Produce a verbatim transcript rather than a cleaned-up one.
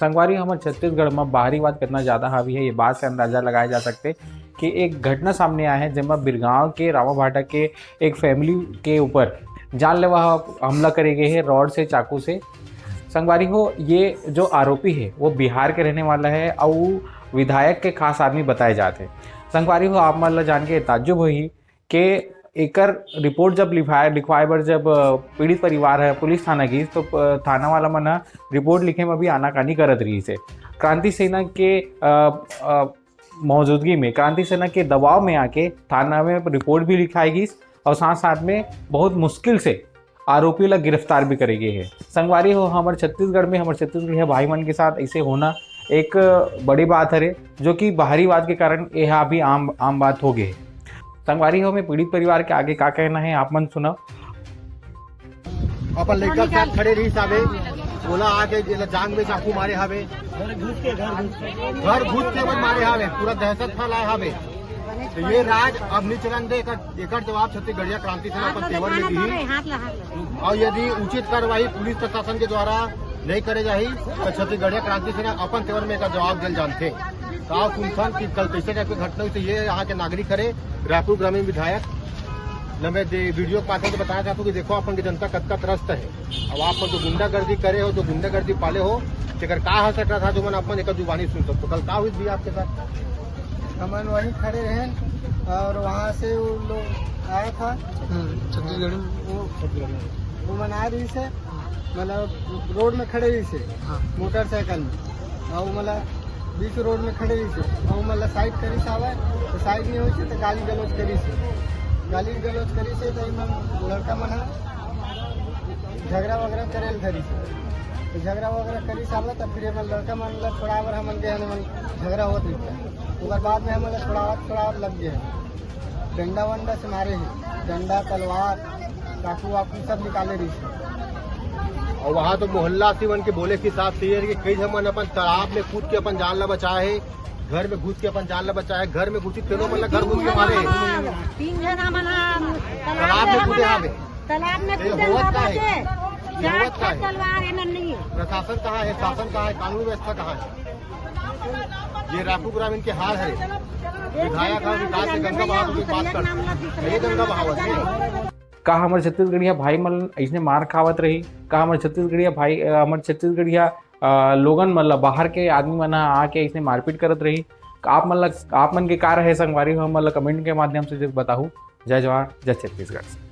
संगवारी, हमर छत्तीसगढ़ म बाहरीवाद कितना ज्यादा हावी है, ये बात से अंदाजा लगाए जा सकथे कि एक घटना सामने आए हे, जेमा बिरगांव के रामाभाटा के एक family के ऊपर जानलेवा हमला करे गए हे rod से, चाकू से। संगवारी हो, ये जो आरोपी हे, वो बिहार के रहने वाला हे अउ विधायक के खास आदमी बताए जात हे। संगवारी हो, आप मन ल जान के ताज्जुब होही के एकर report जब लिखवाए, लिखवाए बर जब, अ, पीड़ित परिवार ह पुलिस थाना गिस, तो, अ, थाना वाला मन ह report लिखे म भी आनाकानी करत रहिस हे। क्रांति सेना के, अ, अ, मौजूदगी में, क्रांति सेना के दबाव में आके थाना में report भी लिखाए गिस और साथ-साथ में बहुत मुश्किल से आरोपी ला गिरफ्तार भी करे गे हे। संगवारी हो, हमर छत्तीसगढ़ में हमर छत्तीसगढ़िया भाई मन के साथ ऐसे होना एक बड़ी बात हरे, जो कि बाहरीवाद के कारण यह अभी आम, आम बात हो गए हे। संगवारी हो, मैं पीड़ित परिवार के आगे का कहना है, आप मन सुनव। अपन लइका के साथ खड़े रहिस हावे, ओला आके जेला जांग में चाकू मारे हावे, घर घुस के, घर घुस के। घर घुस के मन मारे हावे, पूरा दहशत फैलाए हावे। तो ये राज अब नहीं चलन दे, एकर, एकर जवाब छत्तीसगढ़िया क्रांति सेना अपन तेवर में दिही। और यदि उचित कार्रवाई पुलिस प्रशासन के द्वारा नहीं करे जाही, तो छत्तीसगढ़िया क्रांति सेना अपन तेवर में एकर जवाब देल जानथे। का सुनथन कि कल कैसे type के घटना हुई, तो ये यहाँ के नागरिक हरे, रायपुर ग्रामीण विधायक, ल मैं दे-, video के माध्यम से बताना चाहता हूँ कि देखो, अपन के जनता कतका त्रस्त है। अब आप जो गुंडागर्दी करे हो, जो गुंडागर्दी पाले हो, तेकर का हाल सटा था, जो मन अपन एक जुबानी सुन सकते हो। कल का हुई भैया आपके साथ? हमन वहीं खड़े रहे और वहाँ से वो लोग आया था। हम्म, छत्तीसगढ़ी। वो, वो मन आ रहिस हे, मतलब, रोड में खड़े रहिस हे, हाँ। मोटरसाइकिल में, और मतलब बीच रोड में खड़े रहिस हे, और मतलब साइड करिस हावय, तो साइड नहीं होइस हे, तो गाली गलौज करिस हे, गाली गलौज करिस हे, तो एमन लड़का मन ह झगड़ा वगैरह करे ल धरिस हे, तो झगड़ा वगैरह करिस हावय, तो फिर एमन लड़का मन ला छोड़ाए बर हमन गए हन, एमन झगड़ा होत रहिस हे, ओकर बाद में हमन ला छोड़ावत, छोड़ावत लग गए हन। डंडा वंडा से मारे हे, डंडा, तलवार, चाकू वाकू सब निकाले रहिस हे। और वहाँ तो मोहल्ला सिवन के बोले के हिसाब से ये है कि कई झन मन अपन तालाब में कूद के अपन जान ला बचाए हे, घर में घुस के अपन जान ला बचाए हे, घर में घुसी तेनो मन ला घर घुस के मारे हे। तीन झन हमन ह तालाब में कूदे हावे। तालाब में ये कूदे होवत का हे? ये होवत का हे? तलवार एमन नहीं। प्रशासन कहाँ है, शासन कहाँ है, कानून व्यवस्था कहाँ है? ये रायपुर ग्रामीण के हाल है। विधायक ह विकास के गंगा बहाव के बात कर, ये गंगा बहाव है। का हमर छत्तीसगढ़िया भाई मन अइसने मार खावत रही? का हमर छत्तीसगढ़िया भाई, अ, हमर छत्तीसगढ़िया, अ, लोगन मन ला बाहर के आदमी मन ह आके अइसने मारपीट करत रही? आप मन ला, आप मन के का रहे संगवारी हो, हमन ला comment के माध्यम से जरूर बताहू। जय जवान, जय छत्तीसगढ़।